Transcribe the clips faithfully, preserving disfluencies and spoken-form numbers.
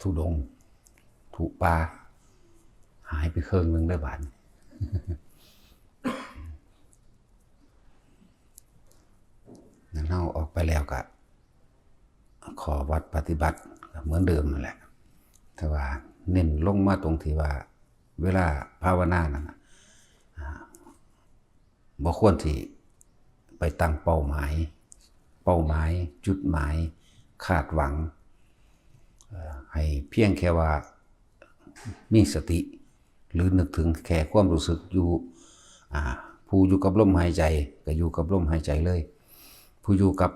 ธุดงค์ ธุป่า หายไปเครื่องหนึ่งเลยบาดนี้ นั้นเฮาออกไปแล้วก็ ข้อวัดปฏิบัติก็เหมือนเดิมนั่นแหละ แต่ว่าเน้นลงมาตรงที่ว่า เวลาภาวนานั่นน่ะ อ่า บ่ควรที่ไปตั้งเป้าหมาย เป้าหมาย จุดหมาย คาดหวัง เอ่อ ให้เพียงแค่ว่ามีสติ หรือนึกถึงแค่ความรู้สึกอยู่ อ่า ผู้อยู่กับลมหายใจก็อยู่กับลมหายใจเลย ผู้อยู่กับ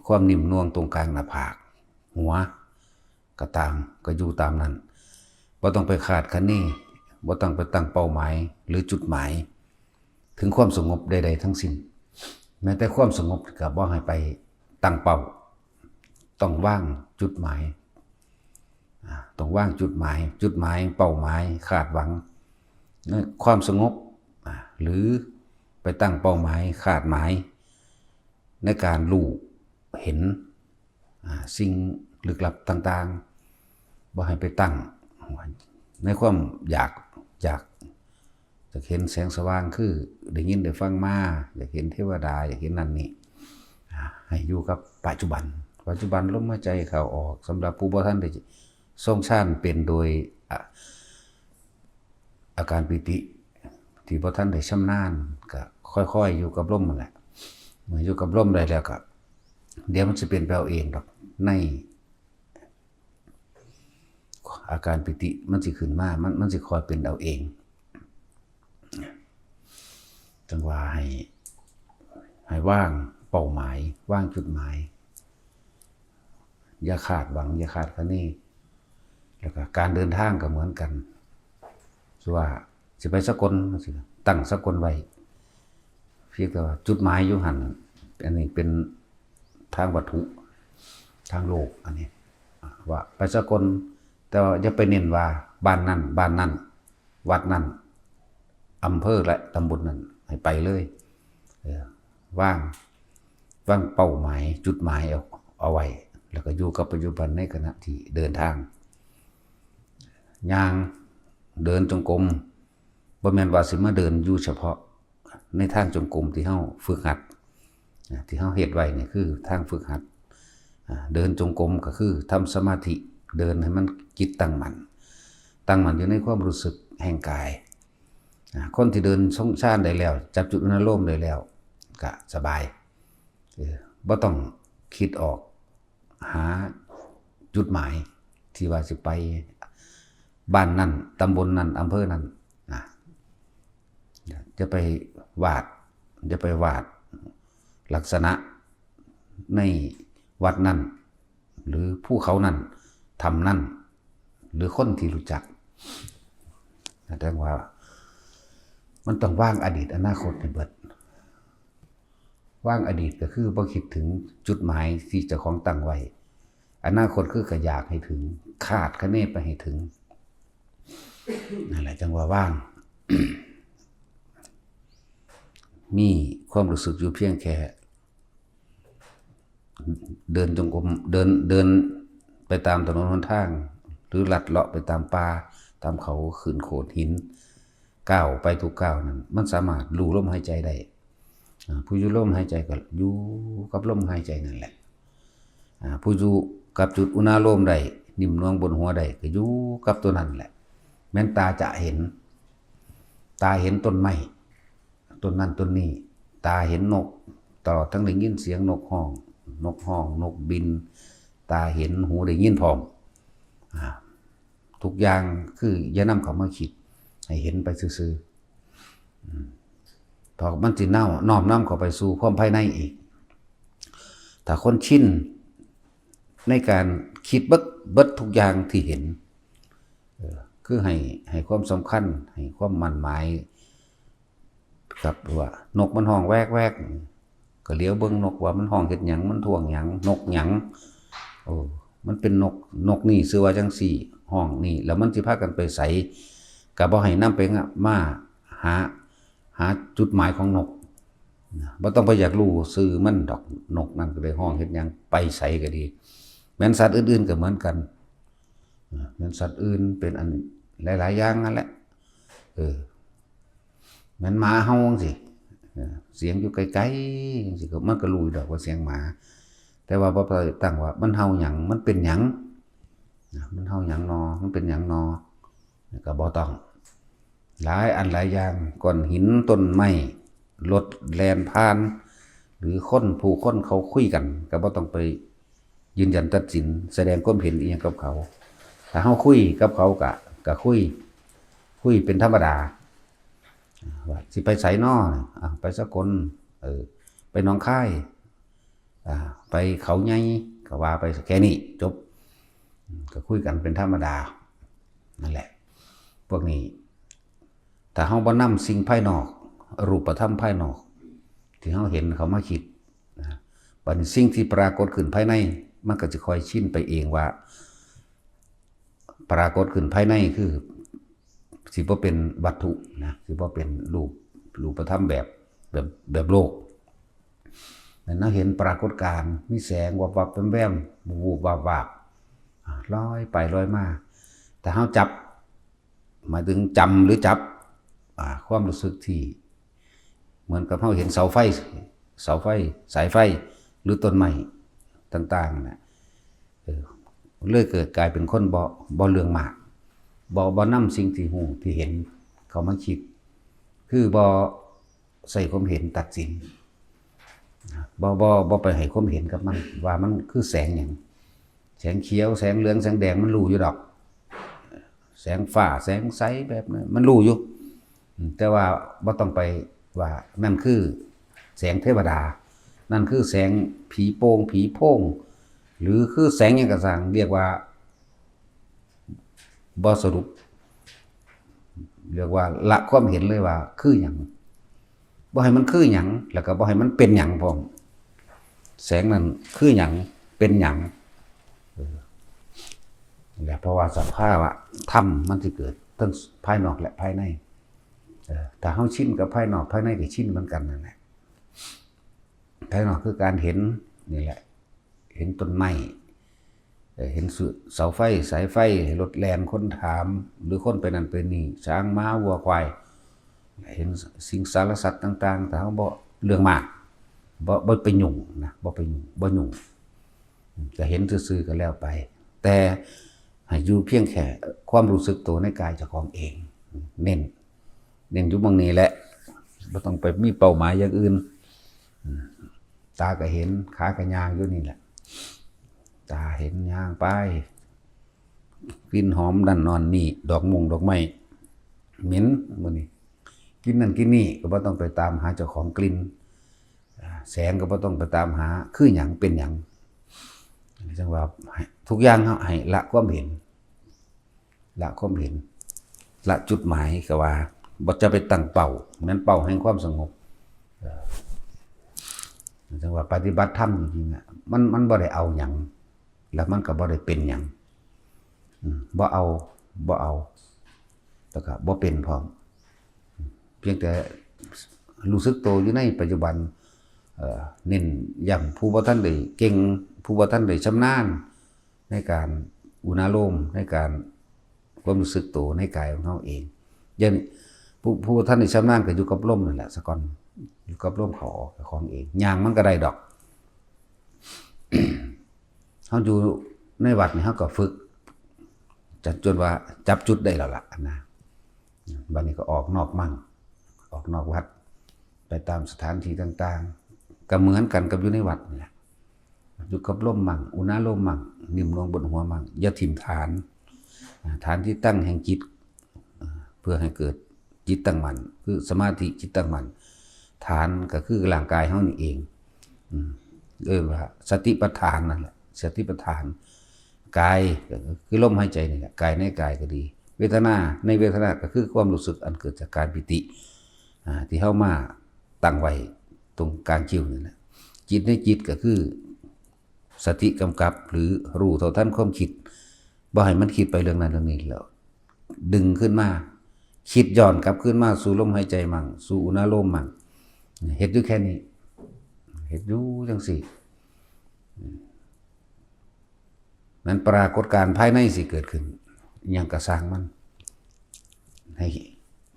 ความนิ่มนวลตรงกลางหน้าผาก หัว ก็ตาม ก็อยู่ตามนั้น บ่ต้องไปคาดคะเน บ่ต้องไปตั้งเป้าหมาย หรือจุดหมาย ถึงความสงบใดๆทั้งสิ้น แม้แต่ความสงบก็บ่ให้ไปตั้งเป้า ต้องวางจุดหมาย อ่า ต้องวางจุดหมาย จุดหมาย เป้าหมาย คาดหวัง ในความสงบ อ่า หรือไปตั้งเป้าหมาย คาดหมาย ในการรู้เห็น อ่า สิ่งลึกลับต่างๆ บ่ให้ไปตั้ง ในความอยาก อยาก อยากเห็นแสงสว่าง คือได้ยินได้ฟังมา อยากเห็นเทวดา อยากเห็นนั่นนี่ อ่า ให้อยู่กับปัจจุบัน ปัจจุบันลมหายใจเข้าออก สำหรับผู้บ่ทันได้ทรงฌานเป็นโดย อ่ะ อาการปีติ ที่บ่ทันได้ชำนาญ ก็ค่อยๆอยู่กับลมนั่นแหละ เมื่ออยู่กับลมได้แล้วก็ เดี๋ยวมันสิเป็นไปเอาเองดอก ใน อาการปีติมันสิขึ้นมา มัน มันสิคอยเป็นเอาเอง จั่งว่าให้ ให้วางเป้าหมาย วางจุดหมาย อย่าคาดหวัง อย่าคาดคะเน แล้วก็การเดินทางก็เหมือนกัน สมมุติว่าสิไปสกลจั่งซี้ ตั้งสกลไว้ เพียงแต่ว่าจุดหมายอยู่หั่น อันนี้เป็นทางวัตถุ ทางโลก อันนี้ อ่า ว่าไปสกล แต่ว่าอย่าไปเน้นว่าบ้านนั่น บ้านนั่น วัดนั่น อำเภอและตำบลนั่น ให้ไปเลย เออ วาง วางเป้าหมาย จุดหมายเอา เอาไว้ แล้วก็อยู่กับปัจจุบันในขณะที่เดินทาง ย่าง เดินจงกรม บ่แม่นว่าสิมาเดินอยู่เฉพาะในทางจงกรมที่เฮาฝึกหัด นะ ที่เฮาเฮ็ดไว้นี่คือทางฝึกหัด อ่า เดินจงกรมก็คือทำสมาธิ เดินให้มันจิตตั้งมั่น ตั้งมั่นอยู่ในความรู้สึกแห่งกาย อ่า คนที่เดินทรงฌานได้แล้ว จับจุดอุณาโลมได้แล้ว ก็สบาย เออ บ่ต้องคิดออก หาจุดหมายที่ว่าสิไปบ้านนั่น ตำบลนั่น อำเภอนั่น นะ อย่าไปวาด อย่าไปวาดลักษณะในวัดนั่น หรือภูเขานั่น ถ้ำนั่น หรือคนที่รู้จัก แสดงว่ามันต้องวางอดีตอนาคตให้เบิด วางอดีตก็คือบ่คิดถึงจุดหมายที่เจ้าของตั้งไว้ อนาคตคือก็อยากให้ถึง คาดคะเนไปให้ถึง นั่นแหละจั่งว่าวาง มีความรู้สึกอยู่เพียงแค่ เดินจงกรม เดิน เดินไปตามถนนหนทาง หรือลัดเลาะไปตามป่า ตามเขา ขึ้นโขดหิน ก้าวไปทุกก้าวนั่น มันสามารถรู้ลมหายใจได้ อ่า ผู้อยู่ลมหายใจก็อยู่กับลมหายใจนั่นแหละ อ่า ผู้อยู่กับจุดอุณาโลมได้ นิ่มนวลบนหัวได้ ก็อยู่กับตัวนั้นแหละ แม้นตาจะเห็น ตาเห็นต้นไม้ ต้นนั้นต้นนี้ ตาเห็นนก ตลอดทั้งได้ยินเสียงนกฮ้อง นกฮ้อง นกบิน ตาเห็น หูได้ยินพร้อม อ่า ทุกอย่างคืออย่านำเข้ามาคิด ให้เห็นไปซื่อๆ อืม เพราะมันสิเน่า น้อมนำเข้าไปสู่ความภายในอีก ถ้าคนชินในการคิดเบิด เบิดทุกอย่างที่เห็น เออ คือให้ ให้ความสำคัญ ให้ความมั่นหมาย ครับ ว่านกมันฮ้องแวกแวก ก็เหลียวเบิ่งนกว่ามันฮ้องเฮ็ดหยัง มันท้วงหยัง นกหยัง โอ้ มันเป็นนก นกนี่ชื่อว่าจั่งซี้ ฮ้องนี่ แล้วมันสิพากันไปไส ก็บ่ให้นำไปงะ มาหา หาจุดหมายของนก นะ บ่ต้องไปอยากรู้ชื่อมันดอก นกนั่นก็ได้ฮ้องเฮ็ดหยัง ไปไสก็ดี แม้นสัตว์อื่นๆก็เหมือนกัน แม่นสัตว์อื่น เป็นอันหลายๆอย่างนั่นแหละ เออ แม่นหมาเฮาจังซี้ เออ เสียงอยู่ไกลๆจังซี้ ก็ มันก็รู้อยู่ดอกว่าเสียงหมา แต่ว่าบ่ไปตั้งว่ามันเห่าหยัง มันเป็นหยัง นะ มันเห่าหยังนอ มันเป็นหยังนอ ก็บ่ต้อง หลายอันหลายอย่าง ก้อนหิน ต้นไม้ รถแล่นผ่าน หรือคน ผู้คนเขาคุยกัน ก็บ่ต้องไปยืนยันตัดสิน แสดงความเห็นอิหยังกับเขา ถ้าเฮาคุยกับเขาก็ ก็คุย คุยเป็นธรรมดา ว่าสิไปไสน้อ อ่ะ ไปสกล เออ ไปหนองคาย อ่า ไปเขาใหญ่ ก็ว่าไปแค่นี้ จบ อืม ก็คุยกันเป็นธรรมดา นั่นแหละ พวกนี้ ถ้าเฮาบ่นำสิ่งภายนอก รูปธรรมภายนอก ที่เฮาเห็นเข้ามาคิด นะ บัดนี้สิ่งที่ปรากฏขึ้นภายใน มันก็จะค่อยชินไปเองว่า ปรากฏขึ้นภายในคือ สิบ่เป็นวัตถุนะ สิบ่เป็นรูป รูปธรรมแบบ แบบ แบบโลก นั่นเฮาเห็นปรากฏการณ์ มีแสงวับวับแวมแวม วูบๆ วาบๆ อ่า ลอยไปลอยมา ถ้าเฮาจับ หมายถึงจำหรือจับ อ่า ความรู้สึกที่ เหมือนกับเฮาเห็นเสาไฟ เสาไฟ สายไฟ หรือต้นไม้ต่างๆ น่ะ เออ เลยเกิดกลายเป็นคนบ่ บ่เรื่องมาก บ่ บ่นำสิ่งที่ฮู้ที่เห็นเข้ามาคิด คือบ่ใส่ความเห็นตัดสิน บ่ บ่ บ่ไปให้ความเห็นกับมัน ว่ามันคือแสงหยัง แสงเขียว แสงเหลือง แสงแดง มันรู้อยู่ดอก แสงฟ้า แสงใสแบบนั้น มันรู้อยู่ อืม แต่ว่าบ่ต้องไปว่านั่นคือแสงเทวดา นั่นคือแสงผีโป่ง ผีโพง หรือคือแสงหยังก็ซ่าง เรียกว่าบ่สรุป เรียกว่าละความเห็นเลยว่าคือหยัง บ่ให้มันคือหยัง แล้วก็บ่ให้มันเป็นหยังพร้อม แสงนั้นคือหยัง เป็นหยัง เออ และเพราะว่าสภาวะธรรมมันสิเกิดทั้งภายนอกและภายใน เออ ถ้าเฮาชินกับภายนอก ภายในก็ชินเหมือนกันนั่นแหละ ภายนอกคือการเห็นนี่แหละ เห็นต้นไม้ เอ่อ เห็นสุ เสาไฟ สายไฟ รถแล่น คนถาม หรือคนไปนั่นไปนี่ ช้าง ม้า วัว ควาย เห็นสิงสารสัตว์ต่างๆ ถ้าเฮาบ่เรื่องมาก บ่ บ่ไปยุ่งนะ บ่ไปยุ่ง บ่ยุ่ง จะเห็นซื่อๆ ก็แล้วไป แต่ให้อยู่เพียงแค่ความรู้สึกตัวในกายเจ้าของเอง เน้น เน้นอยู่หม่องนี้แหละ บ่ต้องไปมีเป้าหมายอย่างอื่น อืม ตาก็เห็น ขาก็ย่างอยู่นี่แหละ ตาเห็นย่างไป กลิ่นหอมนั่นนอนนี่ ดอกม่วงดอกไม้ เหม็นมื้อนี้ กลิ่นนั่นกลิ่นนี่ก็บ่ต้องไปตามหาเจ้าของกลิ่น อ่า แสงก็บ่ต้องไปตามหา คือหยัง เป็นหยัง จั่งว่าให้ ทุกอย่างเฮาให้ละความเห็น ละความเห็น ละจุดหมาย ก็ว่าบ่จะไปตั้งเป้า แม่นเป้าแห่งความสงบ เอ่อ จั่งว่าปฏิบัติธรรมจริงๆอะ มัน มันบ่ได้เอาหยัง แล้วมันก็บ่ได้เป็นหยัง อืม บ่เอา บ่เอา แล้วก็บ่เป็นพร้อม เพียงแต่รู้สึกตัวอยู่ในปัจจุบัน เอ่อ เน้นย้ำผู้บ่ทันได้เก่ง ผู้บ่ทันได้ชำนาญในการอุณาโลม ในการความรู้สึกตัวในกายของเฮาเอง อย่างผู้ ผู้บ่ทันได้ชำนาญก็อยู่กับลมนั่นแหละซะก่อน อยู่กับลมเข้าออกเจ้าของเอง ย่างมันก็ได้ดอก เฮาอยู่ในวัดนี่เฮาก็ฝึก จน จนว่าจับจุดได้แล้วล่ะนะ บัดนี้ก็ออกนอกมั่ง ออกนอกวัด ไปตามสถานที่ต่างๆ ก็เหมือนกันกับอยู่ในวัดนี่แหละ อยู่กับลมมั่ง อุณาโลมมั่ง นิ่มนวลบนหัวมั่ง อย่าถิ่มฐาน อ่า ฐานที่ตั้งแห่งจิต อ่า เพื่อให้เกิดจิตตั้งมั่น คือสมาธิจิตตั้งมั่น ฐานก็คือร่างกายเฮานี่เอง อืม เรียกว่าสติปัฏฐานนั่นแหละ สติปัฏฐาน กายก็คือลมหายใจนี่แหละ กายในกายก็ดี เวทนาในเวทนาก็คือความรู้สึกอันเกิดจากกาย ปีติ อ่า ที่เฮามาตั้งไว้ตรงกลางคิ้วนี่แหละ จิตในจิตก็คือสติกำกับหรือรู้เท่าทันความคิด บ่ให้มันคิดไปเรื่องนั้นเรื่องนี้แล้ว ดึงขึ้นมา คิดย้อนกลับคืนมาสู่ลมหายใจมั่ง สู่อุณาโลมมั่ง เฮ็ดอยู่แค่นี้ เฮ็ดอยู่จั่งซี้ นั้นปรากฏการณ์ภายในสิเกิดขึ้น หยังกะซ่างมัน ให้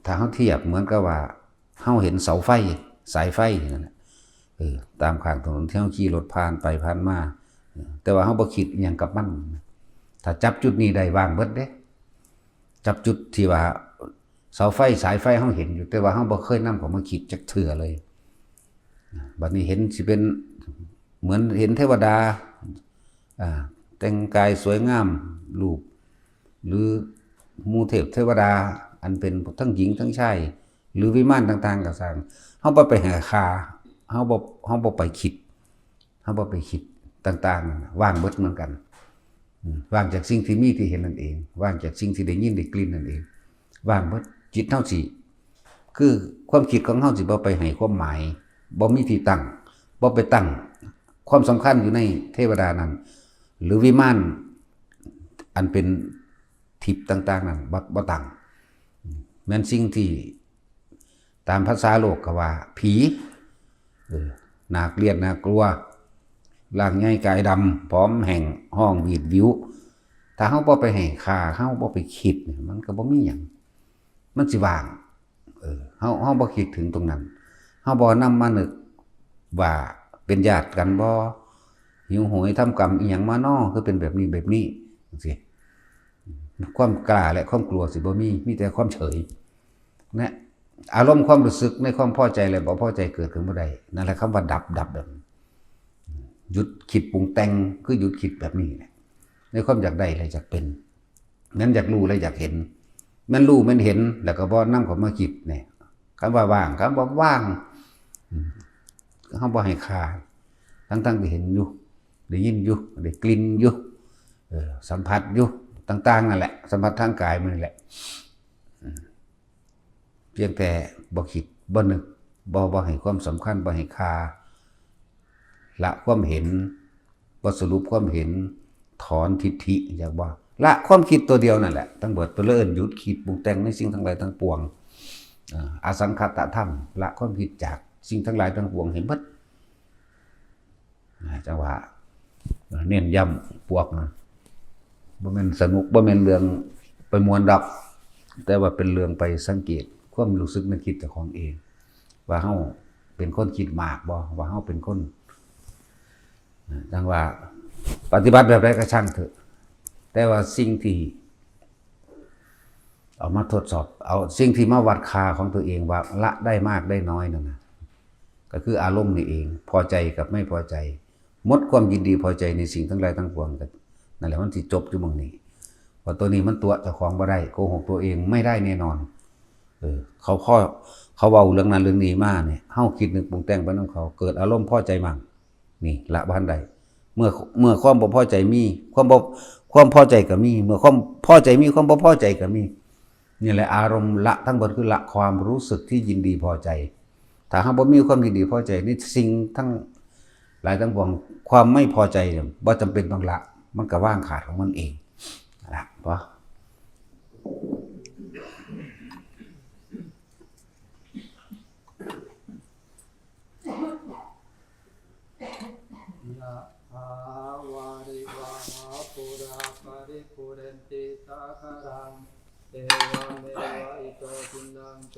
ถ้าเฮาเทียบเหมือนกับว่าเฮาเห็นเสาไฟ สายไฟนั่นแหละ เออ ตามข้างถนนที่เฮาขี่รถผ่านไปผ่านมา เออ แต่ว่าเฮาบ่คิดอิหยังกับมัน ถ้าจับจุดนี้ได้ว่างเบิดเด้ จับจุดที่ว่าเสาไฟสายไฟเฮาเห็นอยู่ แต่ว่าเฮาบ่เคยนำเข้ามาคิดจักเทื่อเลย บัดนี้เห็นสิเป็นเหมือนเห็นเทวดา อ่า แต่งกายสวยงาม รูป หรือหมู่เทพเทวดา อันเป็นทั้งหญิงทั้งชาย หรือวิมานต่างๆ ก็ซ่าง เฮาบ่ไปให้ค่า เฮาบ่ เฮาบ่ไปคิด เฮาบ่ไปคิดต่างๆ นั่นน่ะ ว่างเบิดเหมือนกัน อืม ว่างจากสิ่งที่มีที่เห็นนั่นเอง ว่างจากสิ่งที่ได้ยินได้กลิ่นนั่นเอง ว่างเบิด จิตเฮาสิ คือความคิดของเฮาสิบ่ไปให้ความหมาย บ่มีที่ตั้ง บ่ไปตั้งความสำคัญอยู่ในเทวดานั้น หรือวิมานอันเป็นทิพย์ต่างๆ นั้น บ่ บ่ตั้ง แม่นสิ่งที่ตามภาษาโลกก็ว่าผี เออ น่าเกลียดน่ากลัว ร่างใหญ่กายดำ ผอมแห้ง ฮ้องหวีดหวิว ถ้าเฮาบ่ไปให้ค่า เฮาบ่ไปคิดเนี่ย มันก็บ่มีหยัง มันสิว่าง เออ เฮา เฮาบ่คิดถึงตรงนั้น เฮาบ่นำมานึกว่าเป็นญาติกันบ่ หิวโหยทำกรรมอิหยังมาน้อ คือเป็นแบบนี้แบบนี้ จั่งซี้ ความกล้าและความกลัวสิบ่มี มีแต่ความเฉย นะ อารมณ์ความรู้สึกในความพอใจและบ่พอใจเกิดขึ้นบ่ได้ นั่นแหละคำว่าดับ ดับแบบ หยุดคิดปรุงแต่ง คือหยุดคิดแบบนี้แหละ ในความอยากได้และอยากเป็น แม่นอยากรู้และอยากเห็น แม่นรู้แม่นเห็น แล้วก็บ่นำเข้ามาคิดเนี่ย คำว่าว่าง คำว่าว่าง อืม เฮาบ่ให้ค่า ทั้งๆ ที่เห็นอยู่ ได้ยินอยู่ ได้กลิ่นอยู่ เออ สัมผัสอยู่ ต่างๆ นั่นแหละ สัมผัสทางกายมันนี่แหละ อืม เพียงแต่บ่คิด บ่นึก บ่ บ่ให้ความสำคัญ บ่ให้ค่า ละความเห็น บ่สรุปความเห็น ถอนทิฏฐิ อยากบ่ ละความคิดตัวเดียวนั่นแหละ ทั้งเบิด เพิ่นเลยเอิ้นหยุดคิดปรุงแต่งในสิ่งทั้งหลายทั้งปวง อ่า อสังคตธรรม ละความคิดจากสิ่งทั้งหลายทั้งปวงให้หมด นะ จั่งว่า เน้นย้ำพวกนะ บ่แม่นสนุก บ่แม่นเรื่องไปม่วนดอก แต่ว่าเป็นเรื่องไปสังเกตความรู้สึกนึกคิดเจ้าของเอง ว่าเฮาเป็นคนคิดมากบ่ ว่าเฮาเป็นคน นะ จั่งว่าปฏิบัติแบบใดก็ช่างเถอะ แต่ว่าสิ่งที่ เอามาทดสอบ เอาสิ่งที่มาวัดค่าของตัวเองว่าละได้มากได้น้อยนั่นนะ ก็คืออารมณ์นี่เอง พอใจกับไม่พอใจ หมดความยินดีพอใจในสิ่งทั้งหลายทั้งปวง ก็นั่นแหละมันสิจบอยู่หม่องนี้ เพราะตัวนี้มันตั๋วเจ้าของบ่ได้ โกหกตัวเองไม่ได้แน่นอน เออ เขาข้อ เขาเว้าเรื่องนั้นเรื่องนี้มาเนี่ย เฮาคิดนึกปรุงแต่งไปนำเขา เกิดอารมณ์พอใจมั่ง นี่ละบ่ทันได้ เมื่อ เมื่อความบ่พอใจมี ความบ่ ความพอใจก็มี เมื่อความพอใจมี ความบ่พอใจก็มี นี่แหละอารมณ์ละทั้งหมดคือละความรู้สึกที่ยินดีพอใจ ถ้าเฮาบ่มีความยินดีพอใจในสิ่งทั้งหลายทั้งปวง ความไม่พอใจเนี่ยบ่จำเป็นต้องละ มันก็วางขาดของมันเอง นะ พอ ยะถาวาริวาหาปูราปริปูเรนติสาคารัง เอวเมวะอิโตทินังเป